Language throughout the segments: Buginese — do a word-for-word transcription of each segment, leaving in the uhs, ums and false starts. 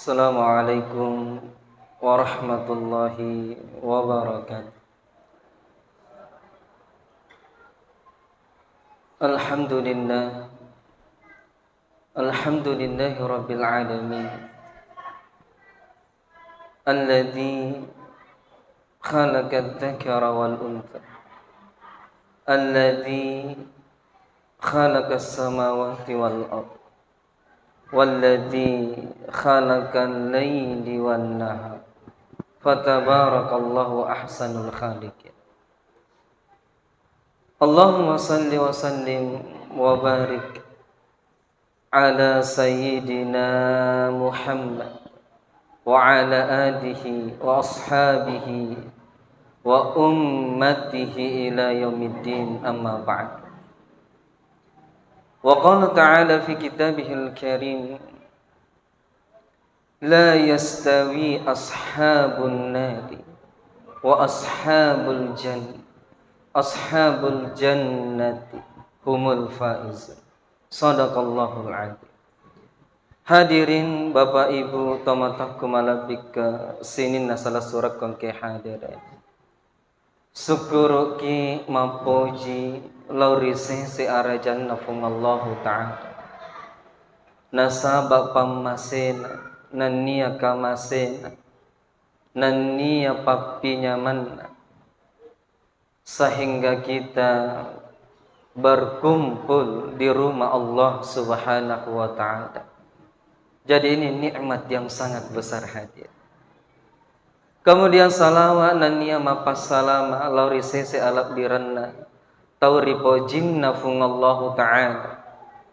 Assalamualaikum warahmatullahi wabarakatuh. Alhamdulillah. Alhamdulillahi rabbil alamin. Alladzi khalaqadz dzakara wal untsa. Alladzi khalaqas samawati wal ardh. Walladzi khalaqal laila wan nahar. Fatabarakallahu ahsanul khaliqin. Allahumma salli wa sallim wa barik ala sayyidina Muhammad wa ala alihi wa ashabihi wa ummatihi ila yaumiddin, amma ba'd. Wa qala ta'ala fi kitabihil karim, la yastawi ashabun nari wa ashabul jan-, ashabul jannati humul faizun. Sadaqallahul adzim. Hadirin, Bapak Ibu, tomatoakku malebbikka sininna sala surakku engkae hadere. Sukkuru'ki mappoji lao ri sese arajanna Puang Allahu Ta'ala. Nasaba pammasena, nennia kamasena, nennia pappinyamanna, sehingga kita berkumpul di rumah Allah Subhanahu wa Ta'ala. Jadi, ini nikmat yang sangat besar hadir. Kemudian, salawat nennia mappassalama lao ri sese alebbirenna tau ripojinna Puang Allahu Ta'ala,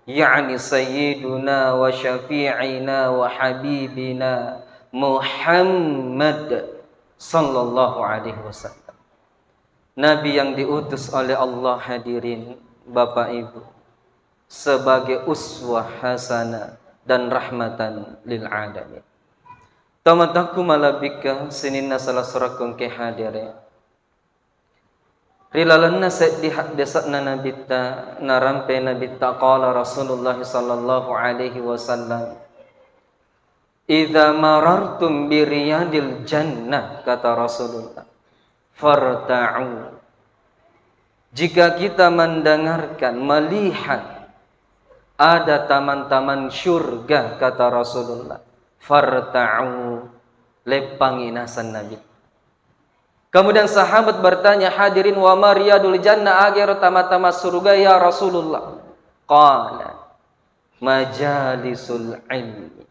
yakni Sayyiduna wa Syafi'ina wa Habibina Muhammad sallallahu alaihi wasallam. Nabi yang diutus oleh Allah, hadirin, Bapak Ibu, sebagai uswah hasanah dan rahmatan lil alamin. Tomatoakku malebbikka sininna sala surakku engkae hadere. Ri lalenna seddi haddese'na Nabitta, narampe Nabitta, qala Rasulullah sallallahu alaihi wasallam, "Idza marartum bi riyadil jannah," kata Rasulullah, "farta'u." Jika kita mendengarkan, melihat ada taman-taman syurga, kata Rasulullah, "farta'u," leppangi naseng Nabi. Kemudian sahabat bertanya, hadirin, "Wa ma riyadul jannah, aga ero tama-tama suruga, ya Rasulullah?" Qala, "Majalisul ilmi."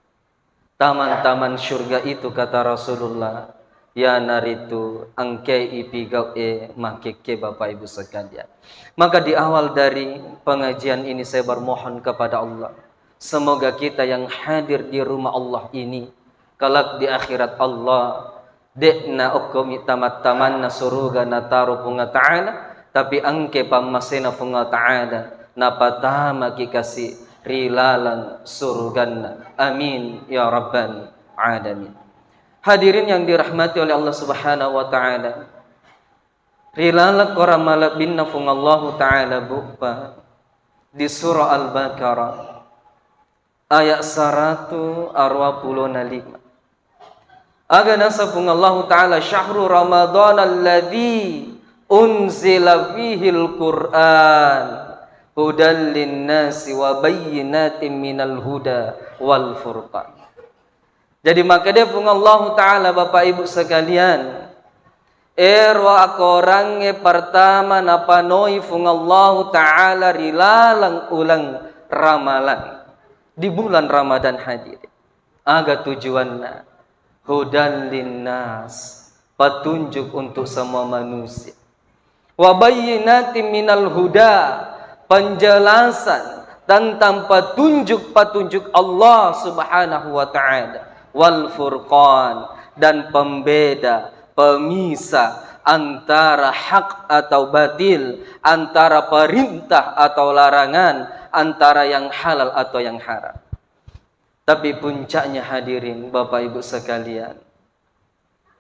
Taman-taman syurga itu, kata Rasulullah, iyanaritu engkae ipigau'e makkekke, Bapak Ibu sekalian. Maka di awal dari pengajian ini saya bermohon kepada Allah, semoga kita yang hadir di rumah Allah ini, kelak di akhirat Allah, de'na okkomi tama-tamanna suruga nataro Puang Ta'ala, tapi engke pammasena Puang Ta'ala napatamaki kasi ri laleng suruganna. Amin ya rabbal alamin. Hadirin yang dirahmati oleh Allah Subhanahu wa Ta'ala, ri laleng korang malebbinna Puang Allahu Ta'ala, buppa di surah Al-Baqarah, ayat saratu aruwa pulo na lima. Aga naseng Puang Allahu Ta'ala, "Syahru Ramadan alladzi unzila fihil Qur'an hudan linnasi wa bayyinatin minal huda wal furqan." Jadi, makkeda Puang Allahu Ta'ala, Bapak Ibu sekalian, ero akorangnge pertama napanoi Puang Allahu Ta'ala ri laleng uleng Ramalang, di bulan Ramadan, hadirin. Aga tujuanna? Hudan linnas, petunjuk untuk semua manusia. Wa bayyinatin minal huda, penjelasan tentang petunjuk-petunjuk Allah Subhanahu wa Ta'ala, wal furqan, dan pembeda, pemisah antara hak atau batil, antara perintah atau larangan, antara yang halal atau yang haram. Tapi puncaknya, hadirin, Bapak Ibu sekalian,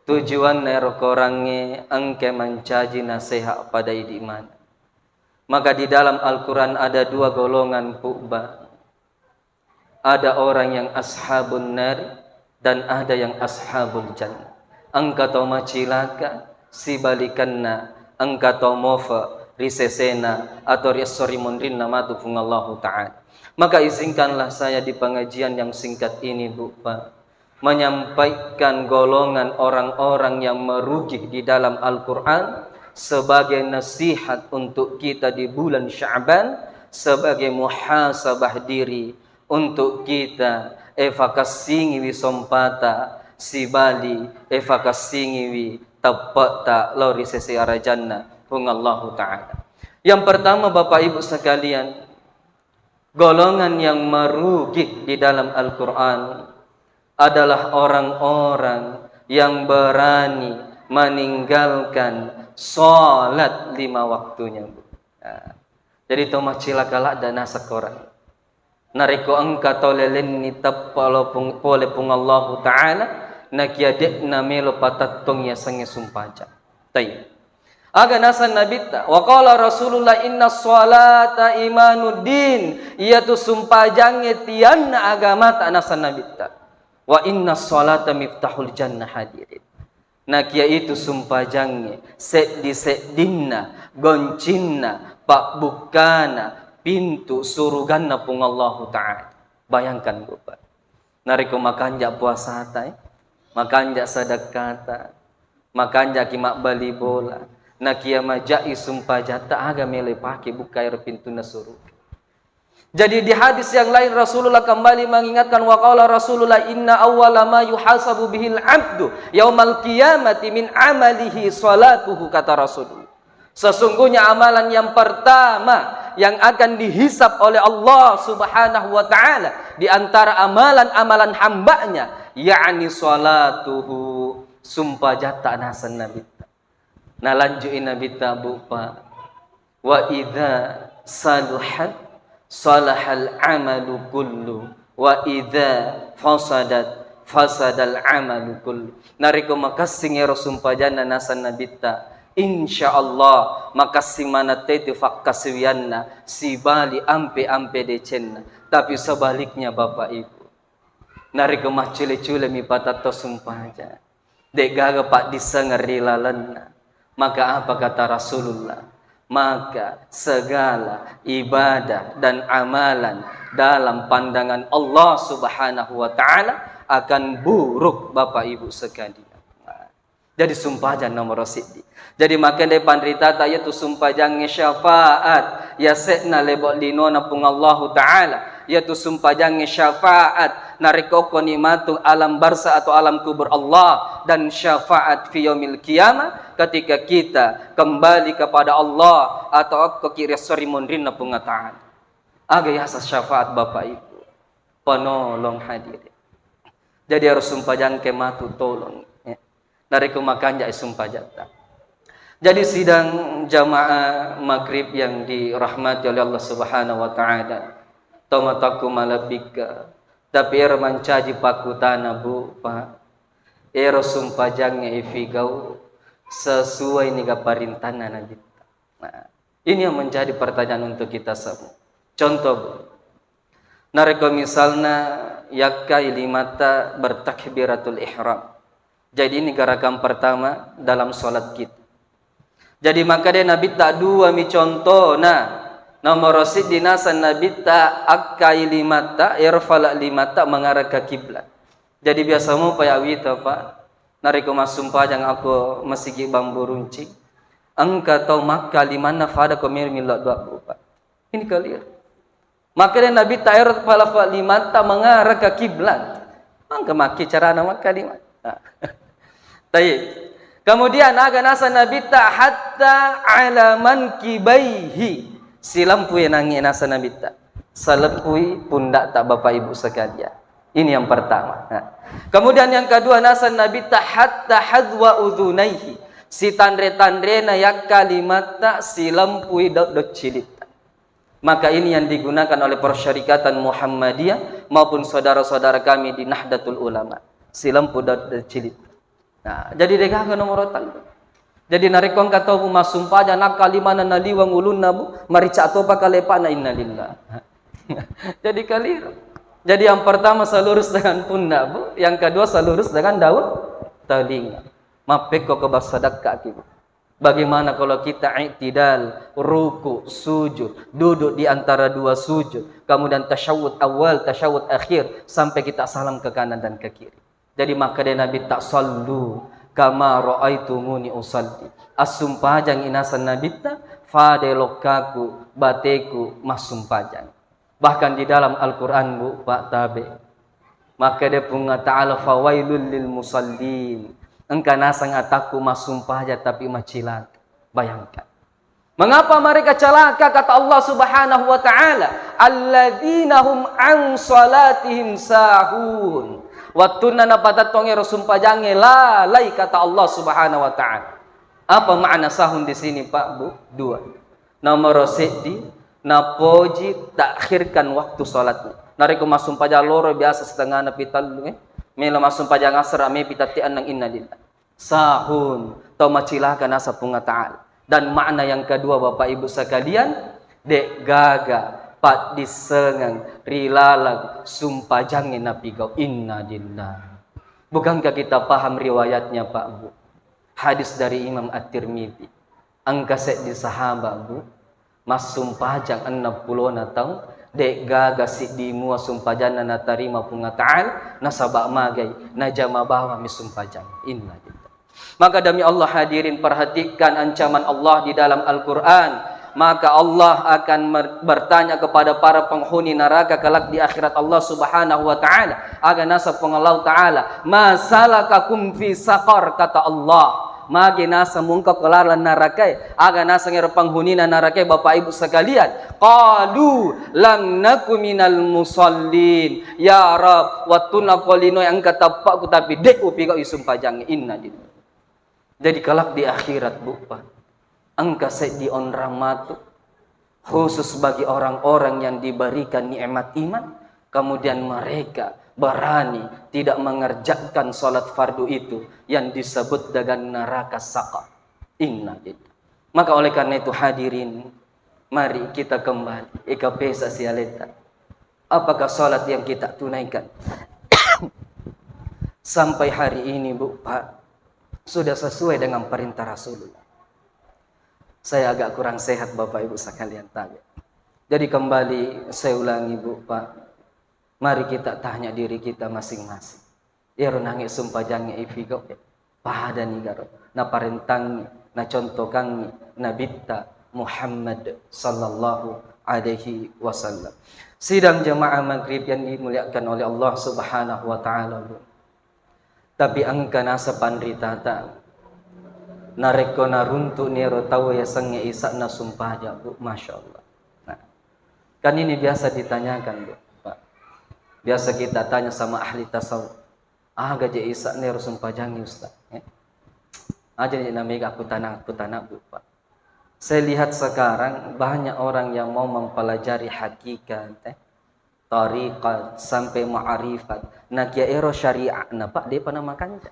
tujuanna ero korangnge engke mancaji naseha pada idi maneng. Maka di dalam Al-Quran ada dua golongan pubba. Ada orang yang ashabun nar dan ada yang ashabul jannah. Engka to macilaka, sibalikanna engka to mofe ri sesena atau ri esso ri monrinna matu Puang Allahu Ta'ala. Maka izinkanlah saya di pengajian yang singkat ini, Bu, Pak, menyampaikan golongan orang-orang yang merugi di dalam Al-Quran sebagai nasihat untuk kita di bulan Sya'ban, sebagai muhasabah diri untuk kita, efakassingiwi sompata, sibali efakassingiwi teppe'ta lao ri sese arajanna Puang Allahu Ta'ala. Yang pertama, Bapak Ibu sekalian, golongan yang merugi di dalam Al-Quran adalah orang-orang yang berani meninggalkan salat lima waktunya, Bu. Nah, jadi to macilaka ladda naseng korang. Narekko engka tau lalenni teppa lao pung-, pole Puang Allahu Ta'ala, nakia de'na melo patettong yasengnge sumpajang. Tayyib. Aga naseng Nabitta, wa qala Rasulullah, "Inna salata imanuddin." Iyatu sumpajangnge tianna agamata, naseng Nabitta. "Wa inna salata miftahul jannah," hadirin. Nakia itu sumpajangnge seddi-seddinna goncinna pabbukkana pintu suruganna Puang Allahu Ta'ala. Bayangkan, Bu, Pak. Narekko makanja puasata, eh, makanja sedekkata, makanjaki mabbali bola, nakia majai sumpajatta, aga melo pake bukkai ro pintunna suruga. Jadi di hadis yang lain Rasulullah kembali mengingatkan, wa qala Rasulullah, "Inna awwala ma yuhasabu bihil abdu yaumal qiyamati min amalihi salatuhu," kata Rasulullah. Sesungguhnya amalan yang pertama yang akan dihisab oleh Allah Subhanahu wa Ta'ala di antara amalan-amalan hambanya, yakni salatuhu, sumpajatta, naseng Nabitta. Nalanju'i Nabitta, Bu, Pak, "Wa idza saluhat salahal amalu kullu, wa idza fasadat fasadal amalu kullu." Narekko makessing ero sumpajanna, naseng Nabitta, insya Allah makessing manettetu fakkasiwianna, sibali ampe-ampe decenna. Tapi sebaliknya, Bapak Ibu, narekko maccule-cule mi patatto sumpajang, de'gaga paddissengeng ri lalenna, maka apa kata Rasulullah? Maka segala ibadah dan amalan dalam pandangan Allah Subhanahu wa Ta'ala akan buruk, Bapak Ibu sekalian. Nah, jadi sumpajang nomoro siddi. Jadi makkedai panritata, iyatu sumpajangnge syafaat, yase'na lebo' linona Puang Allahu Ta'ala, iyatu sumpajangnge syafaat, narekko okkoni matu alam barzah atau alam kubur Allah, dan syafaat fi yaumil qiyamah, ketika kita kembali kepada Allah atau okkoki ri esso ri monrinna Puang Ta'ala. Aga yaseng syafaat, Bapak Ibu? Penolong, hadirin. Jadi harus sumpajangke matu tolong, ya. Narekko makanjai sumpajatta. Jadi sidang jamaah maghrib yang dirahmati oleh Allah Subhanahu wa Ta'ala, tomatoakku malebbikka, tapi ero mancaji pakkutana, Bu, Pak, ero sumpajangnge ifigau sesuai niga parintanna Nabitta. Nah, ini yang menjadi pertanyaan untuk kita semua. Contoh, Bu, narekko misalna yakkai limatta bertakbiratul ihram. Jadi ini gerakan pertama dalam sholat kita. Jadi makkedai Nabitta dua mi contohna. Nomoro siddi naseng Nabitta akkai limatta, erfala limatta mengarah ke kiblat. Jadi biasa mopa ya wita, Pak. Narekko massumpajang akko masigi Bambu Runcing, engka tau makka limanna fada ko meri millau dua, Bu, Pak. Ini kaliru. Makanya Nabitta ero palafa limatta mengarah ke kiblat. Mangka makki carana makka lima. Nah. Tayyib. Kemudian aga naseng Nabitta, hatta ala mankibaihi. Silempui nangi naseng Nabitta. Silempui pundakta, Bapak Ibu sekalian. Ini yang pertama. Nah. Kemudian yang kedua naseng Nabitta hatta hadwa udhunaihi. Sitanre-tanrena yakka limatta silempui dok-, doccilitta. Maka ini yang digunakan oleh Persyarikatan Muhammadiyah maupun saudara-saudara kami di Nahdlatul Ulama. Silempu da-, da-, cilik. Nah, jadi degaga nomor tellu. Jadi narekko engka tau massumpajang nakka limanna naliweng ulunna, Bu, marica topa kalepana, innalillah. Jadi kaliru. Jadi yang pertama selurus dengan pundak, Bu. Yang kedua selurus dengan daun telinga. Mappekko ke bersedekah ki, Bu. Bagaimana kalau kita i'tidal, ruku, sujud, duduk di antara dua sujud, kemudian tasyahud awal, tasyahud akhir, sampai kita salam ke kanan dan ke kiri. Jadi makkeda Nabitta, "Sallu kama ra'aitumuni usalli." Assumpajangi naseng Nabitta, fade lokkaku, bateku massumpajang. Bahkan di dalam Al-Quran, Bu, Pak, tabe. Makkeda Puang Ta'ala, "Fawailul lil musallin." Engka naseng atakku massumpajang tapi macilaka. Bayangkan. Mengapa mereka celaka? Kata Allah Subhanahu wa Ta'ala, "Alladzina hum an salatihim sahun." Wattunna napatettong ero sumpajangnge, lalai, kata Allah Subhanahu wa Ta'ala. Apa makna sahun di sini, Pak, Bu? Dua. Nomor seddi, napoji takhirkan waktu salatnya. Narekko massumpajang loro biasa setengah na pitellu, eh. Melo massumpajang asar, me pitatti annang, innalillah. Sahun, tau macilaka naseng Puang Ta'ala. Dan makna yang kedua, Bapak Ibu sekalian, de gaga paddissengeng ri laleng sumpajangnge napigau. Innalillah. Bukankah kita paham riwayatnya, Pak, Bu? Hadis dari Imam At-Tirmidzi. Engka seddi sahabat, Bu, massumpajang enneng pulona taung, de gaga siddi mua sumpajanna natarima Puang Ta'ala, nasaba magai, najama bawami sumpajang. Innalillah. Maka demi Allah, hadirin, perhatikan ancaman Allah di dalam Al-Quran. Maka Allah akan mer-, bertanya kepada para penghuni neraka kelak di akhirat, Allah Subhanahu wa Ta'ala, aga naseng Puang Allah Ta'ala, "Ma salakakum fi saqar?" Kata Allah, "Magi naseng mungka ko laleng narakae?" Aga naseng ero penghunina narakae, Bapak Ibu sekalian? "Qalu lam naku minal musallin." Ya Rabb, wattunna ko linoe engka tappakku, tapi de upigau isumpajangnge. Innalillah. Jadi kelak di akhirat, Bu, Pak, engka seddi onrang matu khusus bagi orang-orang yang diberikan nikmat iman, kemudian mereka berani tidak mengerjakan salat fardu itu, yang disebut dengan neraka saqar. Innalillah. Maka oleh karena itu, hadirin, mari kita kembali, eka pesa sialeta. Apakah salat yang kita tunaikan sampai hari ini, Bu, Pak, sudah sesuai dengan perintah Rasulullah? Saya agak kurang sehat, Bapak Ibu sekalian, tabe. Jadi kembali saya ulangi, Bu, Pak, mari kita tanya diri kita masing-masing. Iyaro nange sumpajangnge ipigau, padani garo naparentangngi, nacontokangngi Nabitta Muhammad sallallahu alaihi wasallam. Sidang jamaah maghrib yang dimuliakan oleh Allah Subhanahu wa Ta'ala, Bu. Tapi engka naseng panritata, narekko naruntu'ni ero tau yasengnge isa'na sumpajang, Bu, Masya Allah. Nah, kan ini biasa ditanyakan, Bu, Pak. Biasa kita tanya sama ahli tasawuf, "Aga je isa'na ero sumpajangnge, Ustaz?" Eh? Aja je namega aku tana, aku tana, Bu, Pak. Saya lihat sekarang banyak orang yang mau mempelajari hakikat, eh, tariqat, sampai ma'rifat. Nakia ero syariatna, Pak, depa namakanja.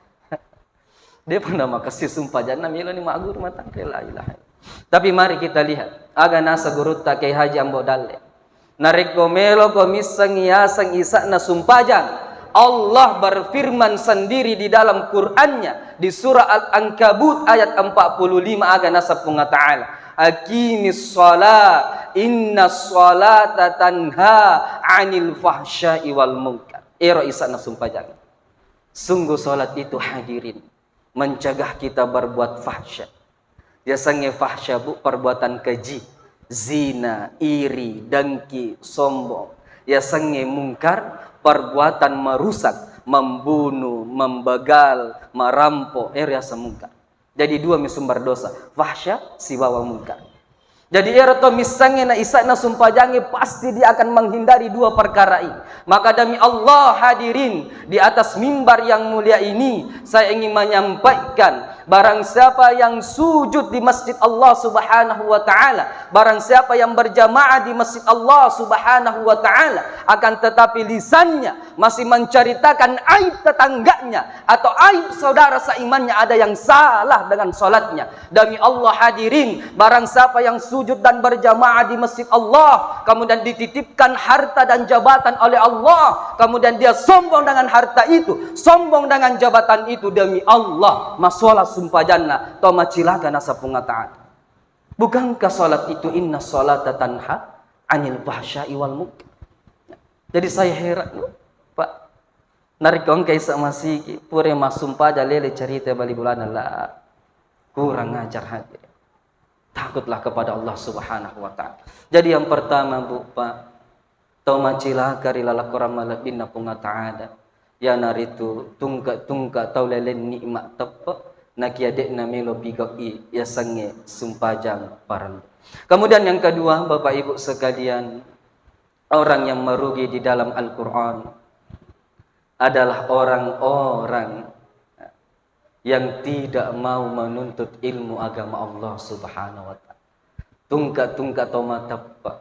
Depa namakassi sumpajanna, meloni magguru matangke, la ilaha illallah. Tapi mari kita lihat, aga naseng gurutta Kiai Haji Ambo Dalle. Narekko meloko misseng yaseng isa'na sumpajang, Allah berfirman sendiri di dalam Qur'annya, di surah Al-Ankabut ayat empat puluh lima, aga naseng Puang Ta'ala, "Aqimis shalah, innas shalata tanha 'anil fahsya'i wal munkar." Ero isa'na sumpajang. Sungguh salat itu, hadirin, mencegah kita berbuat fahsya. Yasengnge fahsya, Bu, perbuatan keji, zina, iri, dengki, sombong. Yasengnge mungkar, perbuatan merusak, membunuh, membegal, merampok, ero yaseng mungkar. Jadi dua mi sumber dosa, fahsya sibawa mungkar. Jadi ero to missengnge na isa'na sumpajangnge, pasti dia akan menghindari dua perkara ini. Maka demi Allah, hadirin, di atas mimbar yang mulia ini, saya ingin menyampaikan Barang siapa yang sujud di masjid Allah Subhanahu wa Ta'ala, barang siapa yang berjamaah di masjid Allah Subhanahu wa Ta'ala, akan tetapi lisannya masih menceritakan aib tetangganya atau aib saudara seimannya, ada yang salah dengan salatnya. Demi Allah, hadirin, barang siapa yang sujud dan berjamaah di masjid Allah, kemudian dititipkan harta dan jabatan oleh Allah, kemudian dia sombong dengan harta itu, sombong dengan jabatan itu, demi Allah, masola sumpajanna to macilaka naseng Puang Ta'ala. Bukankah salat itu inna salata tanha anil fahsya'i wal munkar? Jadi saya heran, Pak. Narekko engka isa masigi, pura massumpaja lele cerita bali bolana la. Kurang ajar, hadirin. Takutlah kepada Allah Subhanahu wa Ta'ala. Jadi yang pertama, Bu, Pak, tau macilaka ri laleng korang malebbinna Puang Ta'ala, iyanaritu tungke-tungke tau leleng nikmat teppe, nakia de'na melo pigau'i yasengnge sumpajang parellu. Kemudian yang kedua, Bapak Ibu sekalian, orang yang merugi di dalam Al-Quran adalah orang-orang yang tidak mau menuntut ilmu agama Allah Subhanahu wa Ta'ala. Tungke-tungke to mateppe,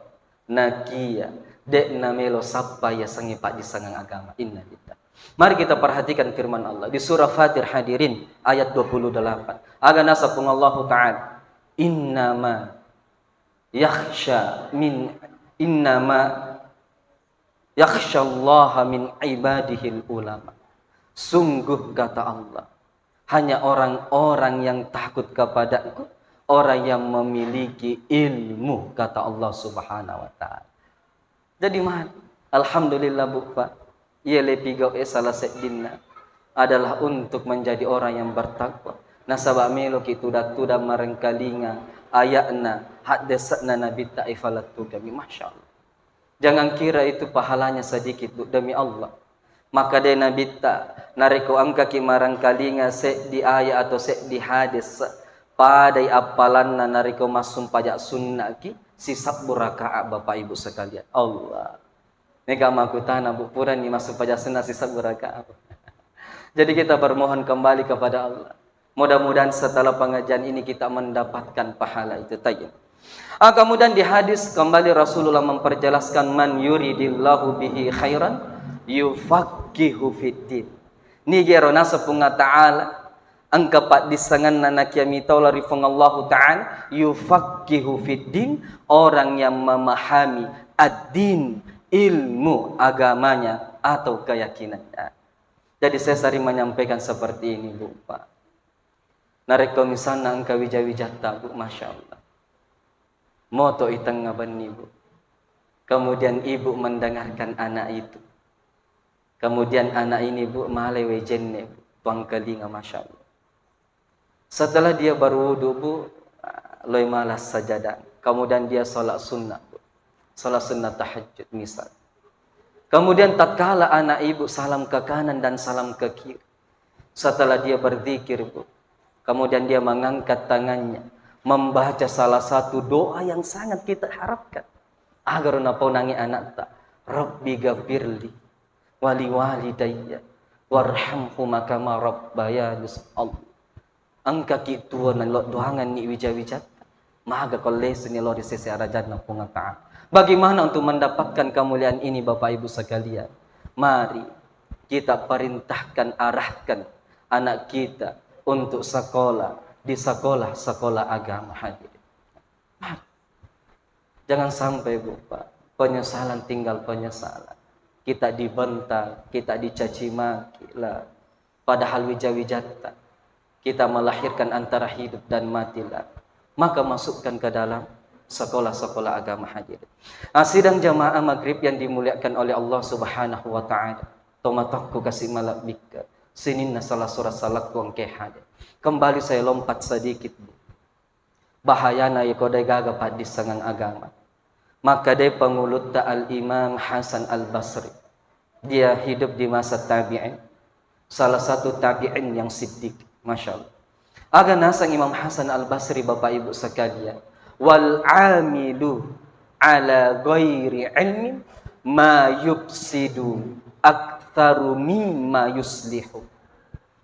nakia de'na melo sappa yasengnge paddissengang agama. Innalillah. Mari kita perhatikan firman Allah di surah Fatir, hadirin, ayat dua puluh delapan. Aga naseng Puang Allahu Ta'ala, "Innama yakhsha min, innama yakhshallaha min ibadihil ulama." Sungguh, kata Allah, hanya orang-orang yang takut kepadaku, orang yang memiliki ilmu, kata Allah Subhanahu wa Ta'ala. Jadi, mari, alhamdulillah, Bu, Pak, iya le pigau'e salah seddinna adalah untuk menjadi orang yang bertakwa. Nasaba meloki tudang-tudang marengkalinga aya'na, haddese'na Nabitta, ifalettugami. Masya Allah. Jangan kira itu pahalanya sedikit, Bu, demi Allah. Maka de Nabitta, narekko engkaki marengkalinga seddi ayat atau seddi hadis, padai appalanna narekko massumpaja sunnaki sisabbu rakaat, Bapak Ibu sekalian. Allah. Mega makutana, Bu, purani massumpaja sunna sisabbu rakaat. Jadi kita bermohon kembali kepada Allah. Mudah-mudahan setelah pengajian ini kita mendapatkan pahala itu. Tayyib. Ah, kemudian di hadis kembali Rasulullah memperjelaskan, "Man yuridillahu bihi khairan yufaqihu fiddin." Nigero naseng Puang Ta'ala engka paddissengenna nakia mitaula ri Puang Allahu Ta'ala, yufaqihu fiddin, orang yang memahami ad-din, ilmu agamanya atau keyakinannya. Jadi saya sering menyampaikan seperti ini, Bu, Pak. Narekko misalna engka wija-wijatta, Bu, Masya Allah. Moto i tengnga benni, Bu. Kemudian ibu mendengarkan anak itu. Kemudian anak ini, Bu, malai wae jenne, Bu. Tuangkalinga, Masya Allah. Setelah dia berwudu, Bu, loi malas sajadah. Kemudian dia sholat sunnah, Bu. Sholat sunnah tahajud, misal. Kemudian tatkala anak ibu salam ke kanan dan salam ke kiri, setelah dia berzikir, Bu, kemudian dia mengangkat tangannya, membaca salah satu doa yang sangat kita harapkan. Agar naponangi anakta, "Rabbi gafirli wali walidayya warhamhuma kama rabbayani." Allah, engkaki tuo naloddoanganni wija-wijatta, maga ko lesuni lao ri sese arajanna Puang Ta'ala. Bagaimana untuk mendapatkan kemuliaan ini, Bapak Ibu sekalian? Mari kita perintahkan, arahkan anak kita untuk sekolah di sekolah-sekolah agama, hadirin. Mari. Jangan sampai, Bu, Pak, penyesalan tinggal penyesalan. Kita dibentak, kita dicaci maki, lah. Padahal wija-wijatta kita melahirkan antara hidup dan mati, lah. Maka masukkan ke dalam sekolah-sekolah agama, hadirin. Ah, sidang jamaah maghrib yang dimuliakan oleh Allah Subhanahu wa Ta'ala. Tomatokku kasih malak bikka. Sininna salah surat salakku engke hadir. Kembali saya lompat sedikit, Bu. Bahayana iko degaga paddissengang agama. Makkedai pangulutta Al-Imam Hasan Al-Basri. Dia hidup di masa tabi'in. Salah satu tabi'in yang siddiq. Masya Allah. Aga naseng Imam Hasan Al-Basri, Bapak Ibu sekalian. "Wal amilu ala ghairi ilmin ma yufsidu aktsaru mimma yuslihu."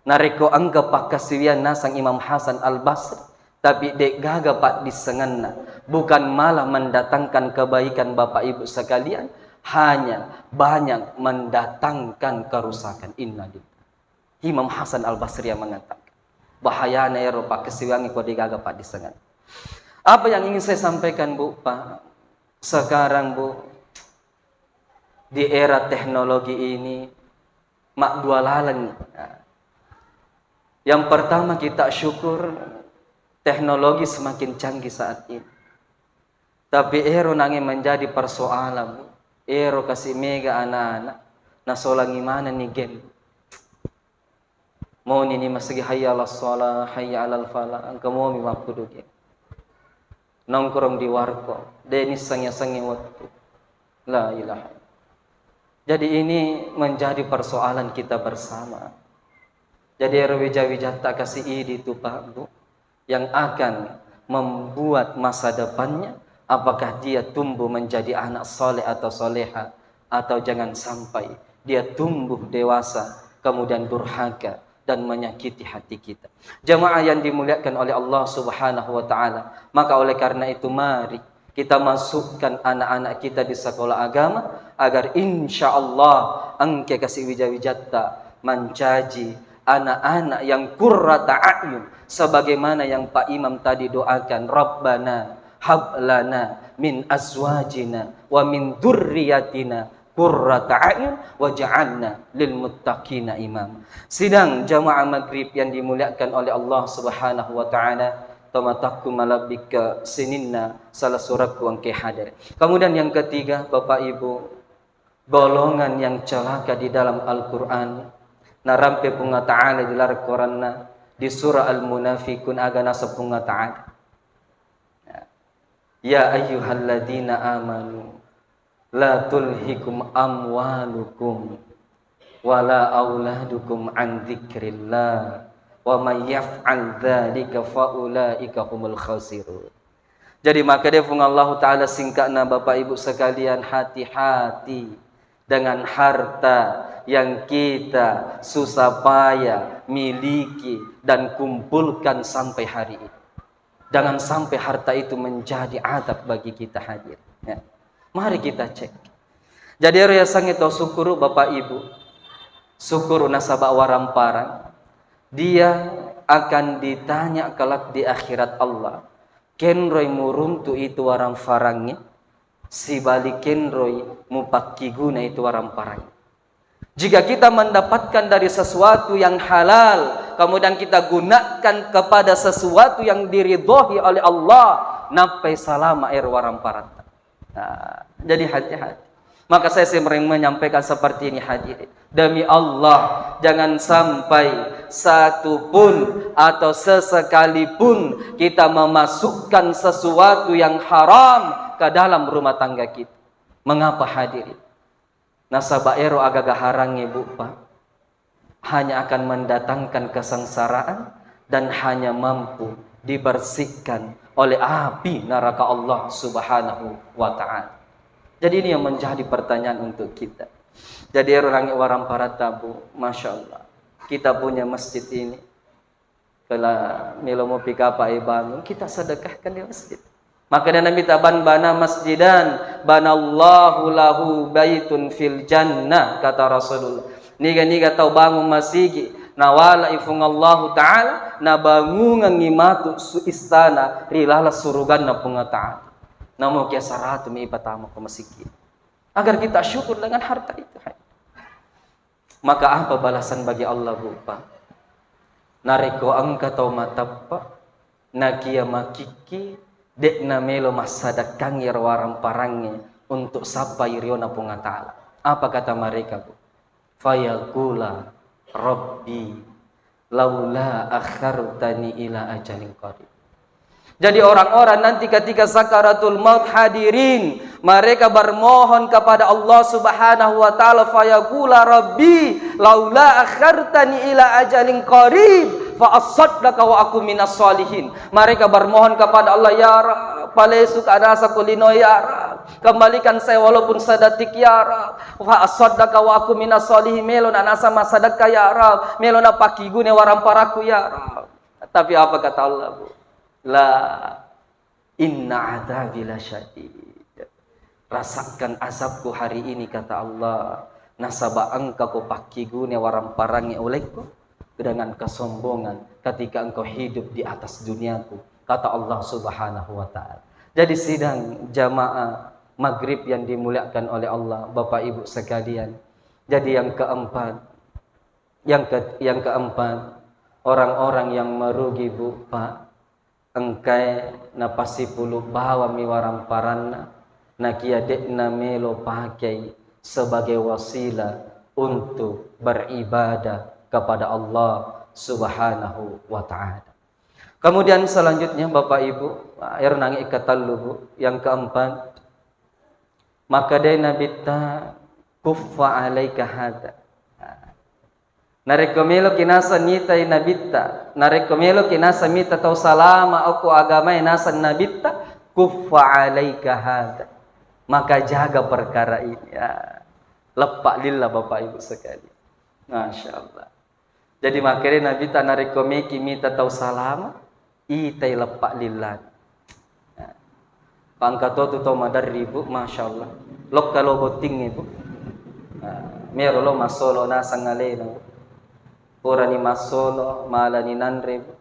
Narekko engka pakkasiwiang naseng Imam Hasan Al-Basri, tapi de'gaga paddissengenna, bukan malah mendatangkan kebaikan, Bapak Ibu sekalian, hanya banyak mendatangkan kerusakan. Innalillah. Imam Hasan Al-Basri yang mengatakan, bahayana ero pakkasiwiangnge ko de'gaga paddissengenna. Apa yang ingin saya sampaikan, Bu, Pak? Sekarang, Bu, di era teknologi ini, maddua laleng. Yang pertama, kita syukur teknologi semakin canggih saat ini. Tapi ero nange menjadi persoalan, Bu. Ero kasi mega anak-anak, nasolangi manenni game. Monini masigi hayya 'alas shalah, hayya 'alal falah, engka momi mappuduki. Nongkrong di warkop, de' nissengngi-sengngi wettu. La ilaha illallah. Jadi ini menjadi persoalan kita bersama. Jadi ero wija-wijatta kasi idi tu, Pak, Bu, yang akan membuat masa depannya, apakah dia tumbuh menjadi anak soleh atau soleha, atau jangan sampai dia tumbuh dewasa kemudian durhaka dan menyakiti hati kita. Jamaah yang dimuliakan oleh Allah Subhanahu wa Ta'ala, maka oleh karena itu, mari kita masukkan anak-anak kita di sekolah agama agar insya Allah engka kasi wija-wijatta mancaji anak-anak yang qurrata a'yun, sebagaimana yang Pak Imam tadi doakan, "Rabbana hab lana min azwajina wa min dzurriyyatina qurrata a'yun waj'alna lil muttaqina imam." Sidang jamaah maghrib yang dimuliakan oleh Allah Subhanahu wa Ta'ala, tomatakku malebbi ke sininna salah surakku engke hadir. Kemudian yang ketiga, Bapak Ibu, golongan yang celaka di dalam Al-Quran, narampe Puang Ta'ala di laleng Quranna, di surah Al-Munafiqun, aga naseng Puang Ta'ala. Ya ayyuhalladzina amanu la tulhikum amwalukum wala auladukum an dzikrillah wa may yaf'al dzalika faulaika humul khasirun. Jadi makkeda Puang Allahu Ta'ala, singkatna Bapak Ibu sekalian, hati-hati dengan harta yang kita susah payah miliki dan kumpulkan sampai hari ini. Jangan sampai harta itu menjadi adab bagi kita, hadir. Ya. Mari kita cek. Jadi ero yasengnge to sukkuru, Bapak Ibu. Sukkuru nasaba waramparang. Dia akan ditanya kelak di akhirat Allah. Kenroi muruntu itu waramparangnya, sibali kenroi mupakkiguna itu waramparangnya. Jika kita mendapatkan dari sesuatu yang halal, kemudian kita gunakan kepada sesuatu yang diridhoi oleh Allah, nappai salama ero waramparatta. Nah, jadi hati-hati. Maka saya sering menyampaikan seperti ini, hadirin. Demi Allah, jangan sampai satu pun atau sesekalipun kita memasukkan sesuatu yang haram ke dalam rumah tangga kita. Mengapa, hadirin? Nasaba ero agaga harangnge, Bu, Pak, hanya akan mendatangkan kesengsaraan dan hanya mampu dibersihkan oleh api neraka Allah Subhanahu wa Ta'ala. Jadi, ini yang menjadi pertanyaan untuk kita. Jadi, ero nangnge waramparatta, Bu, Masya Allah, kita punya masjid ini, kela melo mopi kapa e bangun, kita sedekahkan di masjid. Makkeda Nabitta, "Man bana masjidan, banallahu lahu baitun fil jannah," kata Rasulullah. Niga-niga tau bangun masigi, nawalai Puang Allahu Ta'ala, nabangungengngi matu su istana ri laleng suruganna Puang Ta'ala. Namo kia saratu mi ipatama ko masigi. Agar kita syukur dengan harta itu. Maka apa balasan bagi Allah, Bu, Pak? Narekko engka tau mateppe, nakia makikki, de'na melo massadekkangngi ero waramparangnge untuk sappai riona Puang Ta'ala. Apa kata mereka, Bu? Fayaqula, "Rabbi, laula akhartani ila ajalin qarib." Jadi orang-orang nanti ketika sakaratul maut, hadirin, mereka bermohon kepada Allah Subhanahu wa Ta'ala, fayaqula, "Rabbi, laula akhartani ila ajalin qarib, fa asaddaqa wa aku minas salihin." Mereka bermohon kepada Allah, "Ya Rabb, palesu kanasa kulino, ya Rabb. Kembalikan saya walaupun sedetik, ya Rabb. Fa asaddaqa wa akun minas sholihin, melo na nasama sedekah, ya Rabb. Melo na pakkigune waramparakku, ya Rabb. Tapi apa kata Allah, Bu? La, inna adzabi lasyadid. Rasakan azabku hari ini, kata Allah. Nasaba engka ko pakkigune waramparangnge olehku dengan kesombongan ketika engkau hidup di atas duniaku, kata Allah Subhanahu wa Ta'ala. Jadi, sidang jamaah maghrib yang dimuliakan oleh Allah, Bapak Ibu sekalian. Jadi, yang keempat, yang ke, yang keempat, orang-orang yang merugi, Bu, Pak, engkae napasipulu bawammi waramparanna, nakia de'na melo pakei sebagai wasilah untuk beribadah kepada Allah Subhanahu wa Ta'ala. Kemudian selanjutnya, Bapak Ibu, ero nangi ketellu, Bu, yang keempat, maka dai Nabitta, "Kuffa alaika hadza." Narekko meloki naseng mitai Nabitta, narekko meloki naseng mita tau salama okko agamae naseng Nabitta, "Kuffa alaika hadza." Maka jaga perkara ini. Ya. Leppa lillah, Bapak Ibu sekalian. Masya Allah. Jadi, makkedai Nabitta, narekko meki mita tau salama, itai leppa lillah. Nah, pangka to tu tau maderri, Bu, Masya Allah. Lokka lo bottingnge, Bu. Nah, mero lo massolo naseng alena, Bu. Purani massolo, malani nanre, Bu.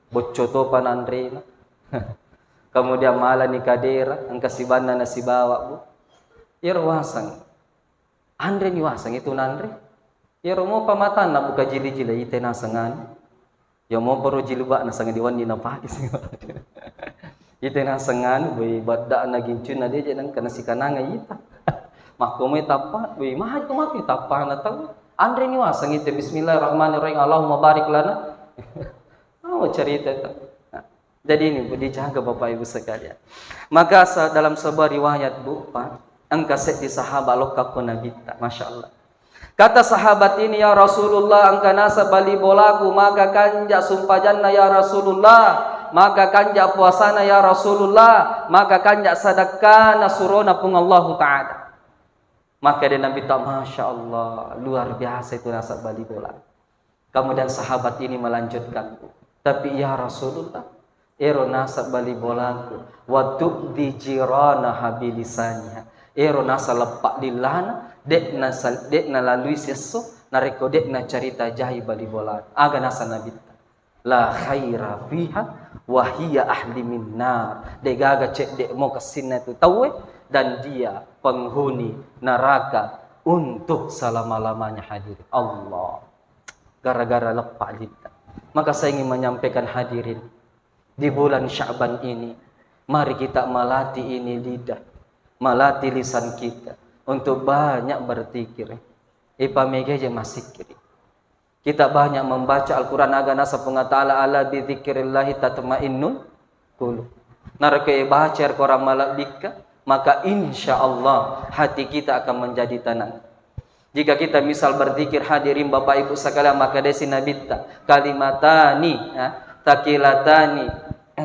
Bocco topa nanrena. Kemudian malani kadera, engka sibanna nasibawa, Bu. Iyaro waseng. Anreni waseng itu nanre. Iyaro mopa matanna buka jili-jili, ite naseng anu. Ya moparo jilbabna sanga diwenni napake. Ite naseng anu, boi, badda'na gincunna deje nengka nasikananga ita. Makkomai tappa, boi, maha itu mati tappana tau. Anreni waseng ite, "Bismillahirrahmanirrahim, Allahumma barik lana." Oh, cerita itu. Nah, jadi ini, Bu, dijaga Bapak Ibu sekalian. Maka sa-, dalam sebuah riwayat, Bu, Pak, engka seddi sahabat lokka ko Nabitta, Masya Allah. Kata sahabat ini, "Ya Rasulullah, engka naseng bali bolaku, maka kanja sumpajanna, ya Rasulullah, maka kanja puasana, ya Rasulullah, maka kanja sedekkana surona Puang Allahu Ta'ala." Maka dia Nabitta, "Masya Allah, luar biasa itu naseng bali bola." Kemudian sahabat ini melanjutkan, "Tapi ya Rasulullah, ero naseng bali bolaku, wa tu'dzi jiranaha bilisaniha." Ero naseng leppa lillana, de'na sal-, de'na lalui siesso, narekko de'na carita jahi bali bolana. Aga naseng Nabitta? "La khaira fiha wa hiya ahli minnar." Degaga cedde mo kessinna tu tauwe, dan dia penghuni neraka untuk selama-lamanya, hadirin. Allah. Gara-gara leppa lidah. Maka saya ingin menyampaikan, hadirin, di bulan Sya'ban ini, mari kita melatih ini lidah, melatih lisan kita untuk banyak berzikir. Ipamega je masikiri. Kita banyak membaca Al-Quran, aga naseng Puang Ta'ala, "Ala bidzikrillahi tatmainnul qulub." Narekko ibaca Al-Quran malebbikka, maka insya Allah hati kita akan menjadi tenang. Jika kita misal berzikir, hadirin Bapak Ibu sekalian, maka desi Nabitta, "Kalimatani, ya, tsaqilatani,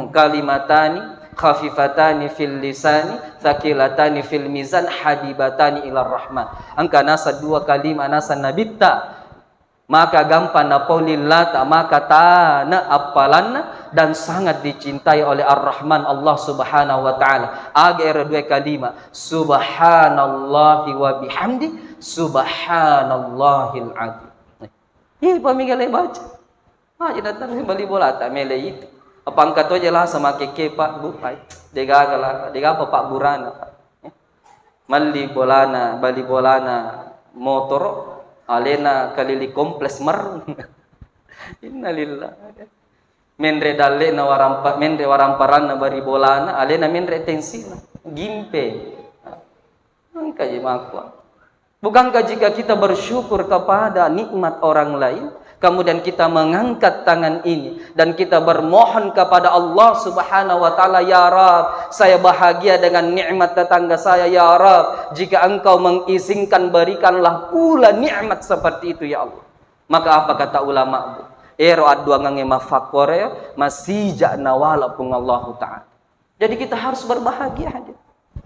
kalimatani khafifatani fil lisani, tsaqilatani fil mizan, habibatani ilar rahman." Engka naseng dua kalimat naseng Nabitta, maka gampang napau lillata, maka tana appalanna, dan sangat dicintai oleh Ar-Rahman, Allah Subhanahu wa Ta'ala. Aga ero dua kalimat? "Subhanallahi wa bihamdi, subhanallahil adzim." Ih, pamigale baca. Ah, jadi datang bali bolata, mele itu. Apa engka to jelas sama keke, Pak, Bu, ai. Degaga la, degaga apa, Pak, burana, Pak. Malli bolana, bali bolana motoro, alena keliling kompleks merrung. Innalillah. Menre dallena warampa-, menre waramparanna bali bolana, alena menre tensina. Gimpe. Engka je makua. Bukankah jika kita bersyukur kepada nikmat orang lain, kemudian kita mengangkat tangan ini dan kita bermohon kepada Allah Subhanahu wa Ta'ala, "Ya Rabb, saya bahagia dengan nikmat tetangga saya, ya Rabb. Jika Engkau mengizinkan, berikanlah pula nikmat seperti itu, ya Allah." Maka apa kata ulama, Bu? Ero adduangangnge mafakkoreo, masija nawala Puang Allahu Ta'ala. Jadi kita harus berbahagia, hadirin.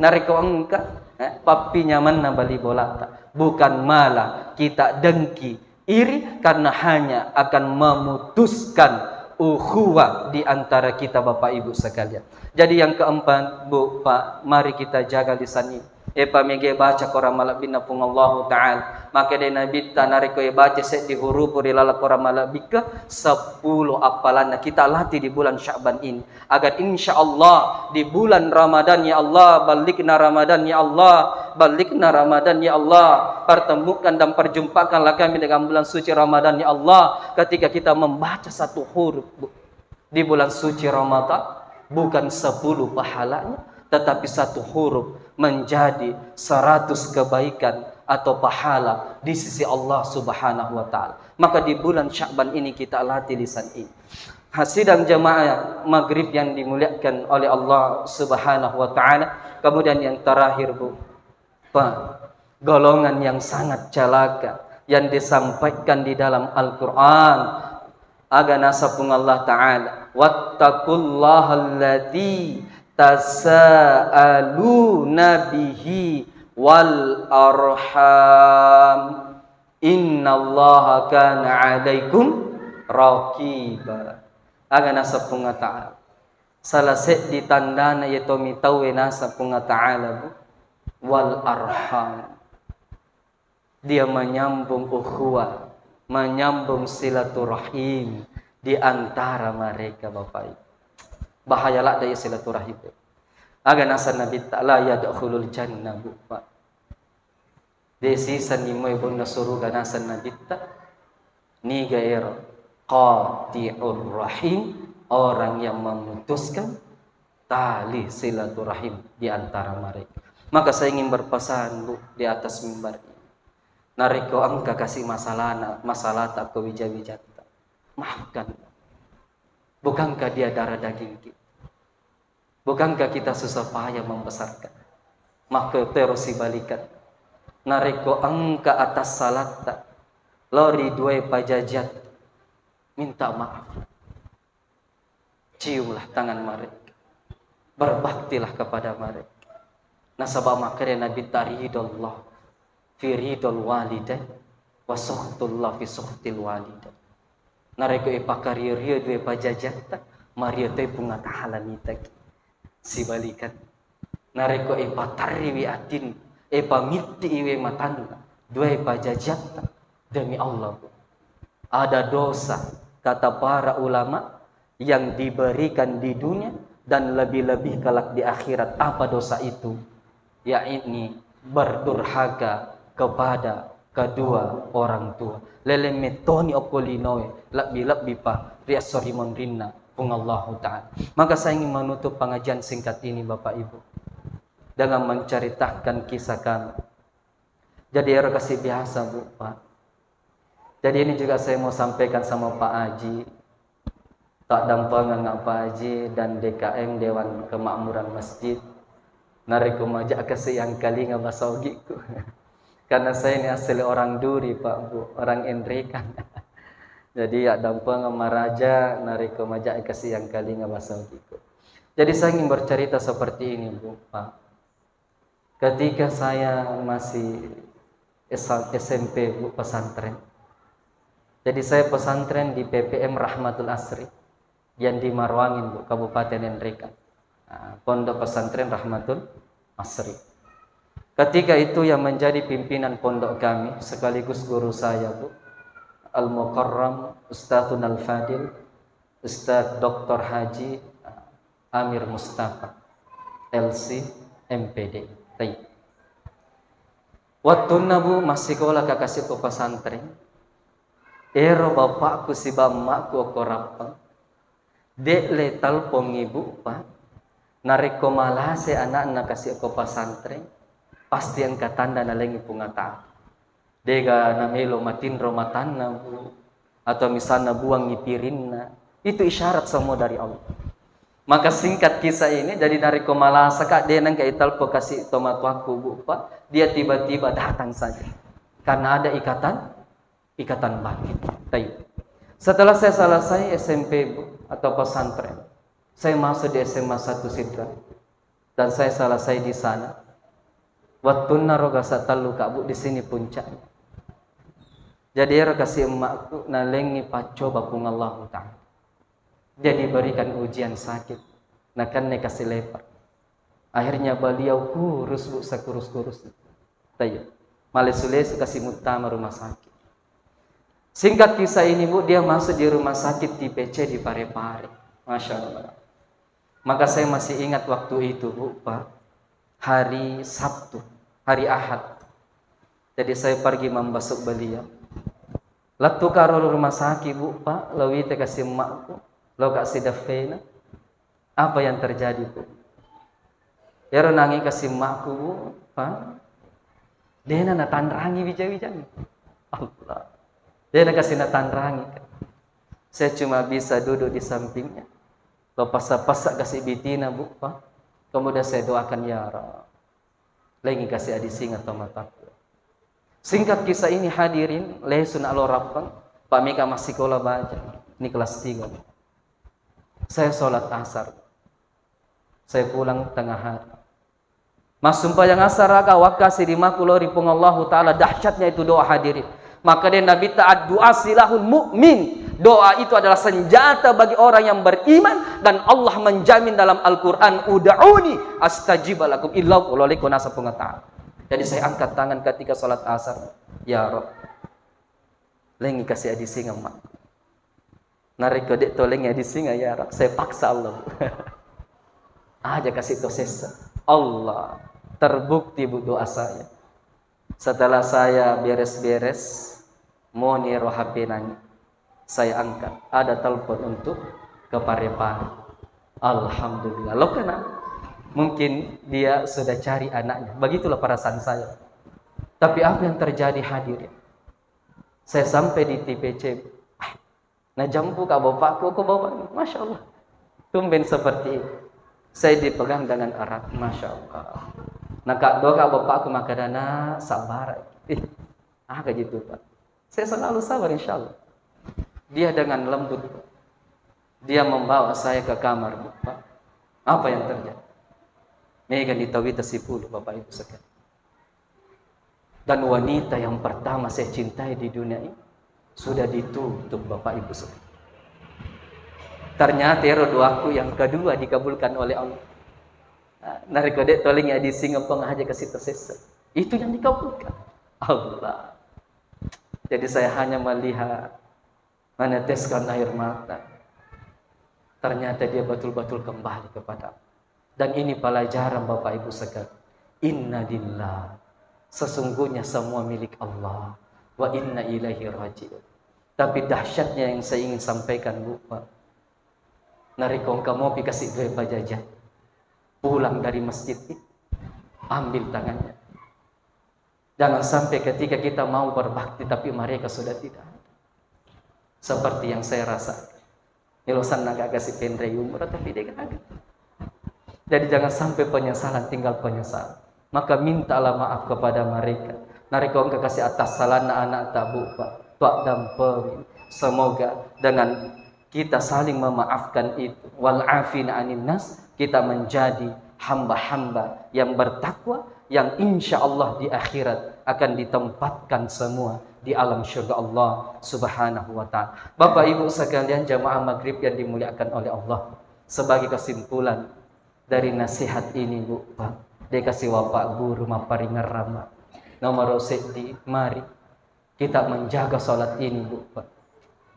Narekko engka, eh, pappi nyamanna bali bolata, bukan malah kita dengki, iri, karena hanya akan memutuskan ukhuwah di antara kita, Bapak Ibu sekalian. Jadi yang keempat, Bu, Pak, mari kita jaga lisan ini. Epa mege baca Quran malebbinna Puang Allahu Ta'ala. Maka dena bitta narekko e baca seddi hurupu ri laleng Quran malebbikka, seppulo appalanna kita latih di bulan Sya'ban ini. Agar insya Allah di bulan Ramadan, ya Allah, balikna Ramadan, ya Allah, balikna Ramadan, ya Allah, pertemukan dan perjumpakanlah kami dengan bulan suci Ramadan, ya Allah, ketika kita membaca satu huruf, Bu, di bulan suci Ramadan, bukan sepuluh pahalanya, tetapi satu huruf menjadi seratus kebaikan atau pahala di sisi Allah Subhanahu wa Ta'ala. Maka di bulan Sya'ban ini kita latih lisan ini. Sidang jamaah maghrib yang dimuliakan oleh Allah Subhanahu wa Ta'ala. Kemudian yang terakhir, Bu, Pak, golongan yang sangat celaka yang disampaikan di dalam Al-Quran. Aga nasa Puang Allah Ta'ala, "Wattaqullaha alladzi tasaaluna bihi wal arham. Innallaha kana alaikum raqiba." Aga nasa Puang Ta'ala. Salah seddi tandana iya tommi tauwe nasa Puang Ta'ala, Bu, wal arham. Dia menyambung ukhuwah, menyambung silaturahim di antara mereka, Bapak Ibu. Bahaya ladde iya silaturahim. Aga nasa Nabitta, "La yadkhulul jannah," Bu, Pak. De sisenni moe bonna suruga nasa Nabitta. Niga ero? Qati'ur rahim, orang yang memutuskan tali silaturahim di antara mereka. Maka saya ingin berpesan, Bu, di atas mimbar ini. Narekko engka kasi masalana, masalata ko wija-wijatta, maafkan. Bukankah dia darah daging kita? Bukankah kita susah payah membesarkan? Maka terus sibalikan. Narekko engka atas salatta, lao ri duae pajajiatta, minta maaf. Ciumlah tangan mereka. Berbaktilah kepada mereka. Nasaba makkeda Nabitta, "Ridallah fi ridal walidain, wa sukhtullah fi sukhtil walidain." Narekko ipakario-rio dua pajajiatta, mario toi Puang Ta'ala mitaki. Sibalikan. Narekko ipatarriwi atin, ipamitti iwe matanna, dua pajajiatta, demi Allah, Bu. Ada dosa, kata para ulama, yang diberikan di dunia dan lebih-lebih kelak di akhirat. Apa dosa itu? Yakni berdurhaka kepada kedua orang tua. Lele metoni okko linoe, lebbi-lebbi pa ri esso rimunrinna Puang Allahu Ta'ala. Maka saya ingin menutup pengajian singkat ini, Bapak Ibu, dengan menceritakan kisah kami. Jadi, ero kasi biasa, Bu, Pak. Jadi, ini juga saya mau sampaikan sama Pak Haji. Taddampengeng Pak Haji dan D K M, Dewan Kemakmuran Masjid. Narekko maja kasi engkalinga basa Ogiku. Karena saya ini asli orang Duri, Pak, Bu, orang Enrekan. Jadi, ya dampengeng maraja narekko maja kasi engkalinga basa Ogiku. Jadi, saya ingin bercerita seperti ini, Bu, Pak. Ketika saya masih S-, S M P, Bu, pesantren. Jadi, saya pesantren di P P M Rahmatul Asri yang di Maroangin, Bu, Kabupaten Enrekan. Nah, Pondok Pesantren Rahmatul Asri. Ketika itu yang menjadi pimpinan pondok kami sekaligus guru saya, Bu, Al-Mukarram Ustadzun Al-Fadil, Ustadz Doktor Haji Amir Mustafa, L C, M P D. Taib. Wettunna, Bu, massikola ka kasi ko pesantren, ero bapakku siba emmakku okko Rappang, de' le telpongi, Bu, Pak. Narekko malase anakna kasi ko pesantren, pasti engka tanda nalengi Puang Ta'ala. Dega namelo matinro matanna, Bu, atau misalna buangi pirinna, itu isyarat semua dari Allah. Maka singkat kisah ini, jadi narekko malasaka, de' nengka itelpo kasi tomatoakku, Bu, Pak, dia tiba-tiba datang saja. Karena ada ikatan, ikatan batin. Taib. Setelah saya selesai S M P, Bu, atau pesantren, saya masuk di S M A satu Sidrap. Dan saya selesai di sana. Wettunna ro gasa tellu, Kak, Bu, di sini puncaknya. Jadi ero kasi emmakku nalengngi paccoba Puang Allahu Ta'ala. Dia diberikan ujian sakit. Nakenna kasi leper. Akhirnya beliau kurus, Bu, sekurus-kurus. Tayyib. Malesu-lesu kasi muttama rumah sakit. Singkat kisah ini, Bu, dia masuk di rumah sakit T P C di Parepare. Masya Allah. Maka saya masih ingat waktu itu, Bu, Pak, hari Sabtu, hari Ahad. Jadi saya pergi membesuk beliau. Lettu ka ro rumah sakit, Bu, Pak, lawita kasi emmakku, lo ka sidaffena. Apa yang terjadi, Bu? Ero nangi kasi emmakku, Bu, Pak, dena natanrangi wija-wijang. Allah. Dena kasi natanrangi. Saya cuma bisa duduk di sampingnya. Lo pasa-pasa kasi bitina, Bu, Pak. Kemudian saya doakan, "Ya Rabb, lengi kasi adising atau mataku." Singkat kisah ini, hadirin, lesu na lo Rappang, Pak, mega massikola baja. Ini kelas tiga. Saya sholat asar. Saya pulang tengah hari. Massumpajang asar aga, wakkasi limaku lao ri Puang Allahu Ta'ala, dahsyatnya itu doa, hadirin. Maka dia Nabi ta, "Addu'a silahul mu'min." Doa itu adalah senjata bagi orang yang beriman, dan Allah menjamin dalam Al-Quran, "Ud'uni astajib lakum." Illau, kalau leko nasa Puang Ta'ala. Jadi saya angkat tangan ketika sholat asar. Ya Rabb, lengi kasi adising emmakku. Narekko de' to lengi adising, ya Rabb, saya paksa Allah, Bu. Aja kasi to sessa. Allah, terbukti, Bu, doa saya. Setelah saya beres-beres, moni ro H P nangi. Saya angkat, ada telepon untuk ke Parepare. Alhamdulillah. Lo kena, mungkin dia sudah cari anaknya. Begitulah perasaan saya. Tapi apa yang terjadi, hadirin? Saya sampai di T P C, ah, najampu ka bapakku, ko bapak, Masya Allah. Tumben seperti itu. Saya dipegang dengan erat, Masya Allah. Nakaddoka bapakku, makkeda, "Nak, sabar." Ih, ah, kayak gitu, Pak. Saya selalu sabar, insya Allah. Dia dengan lembut, Pak. Dia membawa saya ke kamar, Pak. Apa yang terjadi? Mega ni tawita sipulu, Bapak Ibu sekalian. Dan wanita yang pertama saya cintai di dunia ini sudah ditutup, Bapak Ibu sekalian. Ternyata ero doaku yang kedua dikabulkan oleh Allah. Nah, narekko de' to lengi adising, apa ngaja ke situ sesa. Itu yang dikabulkan Allah. Jadi saya hanya melihat, meneteskan air mata. Ternyata dia betul-betul kembali kepada Allah. Dan ini pelajaran, Bapak Ibu sekalian. Inna lillah. Sesungguhnya semua milik Allah. Wa inna ilaihi raji'un. Tapi dahsyatnya yang saya ingin sampaikan, Bu, Pak. Narekko engka mopi kasi dua pajaja, pulang dari masjid, ambil tangannya. Jangan sampai ketika kita mau berbakti tapi mereka sudah tidak ada. Seperti yang saya rasa. Melo sanna gaga si penrei umrah tapi de' gaga. Jadi jangan sampai penyesalan tinggal penyesalan. Maka mintalah maaf kepada mereka. Narekko engka kasi atas salahna anak ta, Bu, Pak, tua dampeng. Semoga dengan kita saling memaafkan itu, wal afina anin nas, kita menjadi hamba-hamba yang bertakwa, yang insya Allah di akhirat akan ditempatkan semua di alam surga Allah Subhanahu wa Ta'ala. Bapak Ibu sekalian, jamaah maghrib yang dimuliakan oleh Allah, sebagai kesimpulan dari nasihat ini, Bu, Pak, de' kasi wa Pak Guru mapparingerrang, Pak. Nomor seddi, mari kita menjaga salat ini, Bu, Pak,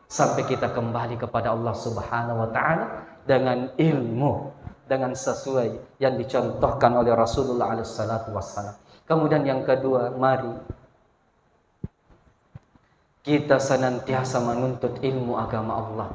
sampai kita kembali kepada Allah Subhanahu wa Ta'ala dengan ilmu, dengan sesuai yang dicontohkan oleh Rasulullah alaihi salatu wassalam. Kemudian yang kedua, mari kita senantiasa menuntut ilmu agama Allah.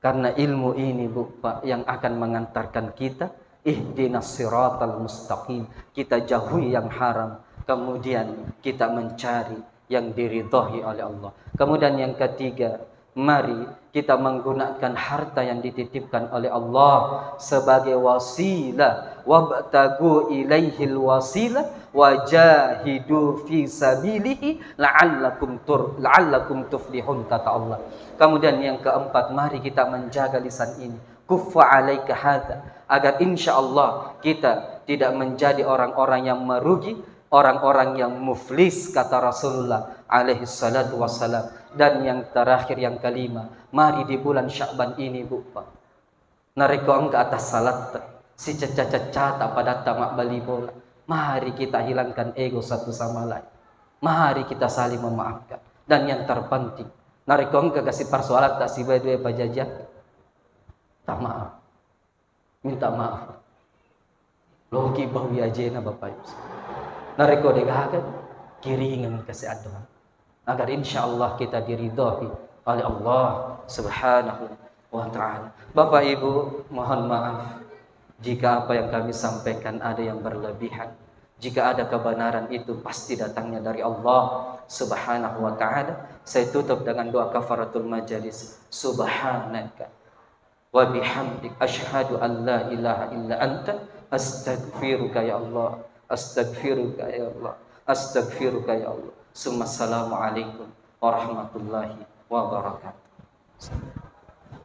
Karena ilmu ini, Bu, Pak, yang akan mengantarkan kita ihdinas siratal mustaqim. Kita jauhi yang haram, kemudian kita mencari yang diridhoi oleh Allah. Kemudian yang ketiga, mari kita menggunakan harta yang dititipkan oleh Allah sebagai wasilah. Wabtagu ilaihil wasilah wajahidu fi sabilihi la'allakum tur-, la'allakum tuflihun, kata Allah. Kemudian yang keempat, mari kita menjaga lisan ini. Kuffa alaika hadza, agar insya Allah kita Tidak menjadi orang-orang yang merugi, orang-orang yang muflis, kata Rasulullah alaihi salatu wassalam. Dan yang terakhir, yang kelima, mari di bulan Sya'ban ini, Bu, Pak. Narekko engka atas salatta, sicecca-ceccata padatta mabbali bola, mari kita hilangkan ego satu sama lain. Mari kita saling memaafkan. Dan yang terpenting, narekko engka kasi persoalatta sibawa dua pajajian, minta maaf. Minta maaf. Loki bawi ajena, Bapak Ibu. Narekko degaga, kiringeng kasi addoa. Agar insya Allah kita diridhoi oleh Allah Subhanahu wa Ta'ala. Bapak Ibu, mohon maaf jika apa yang kami sampaikan ada yang berlebihan. Jika ada kebenaran, itu pasti datangnya dari Allah Subhanahu wa Ta'ala. Saya tutup dengan doa kafaratul majelis. Subhanaka wa bihamdik, asyhadu an la ilaha illa anta, astaghfiruka ya Allah, astaghfiruka ya Allah, astaghfiruka ya Allah. Summa assalamu alaikum warahmatullahi wabarakatuh.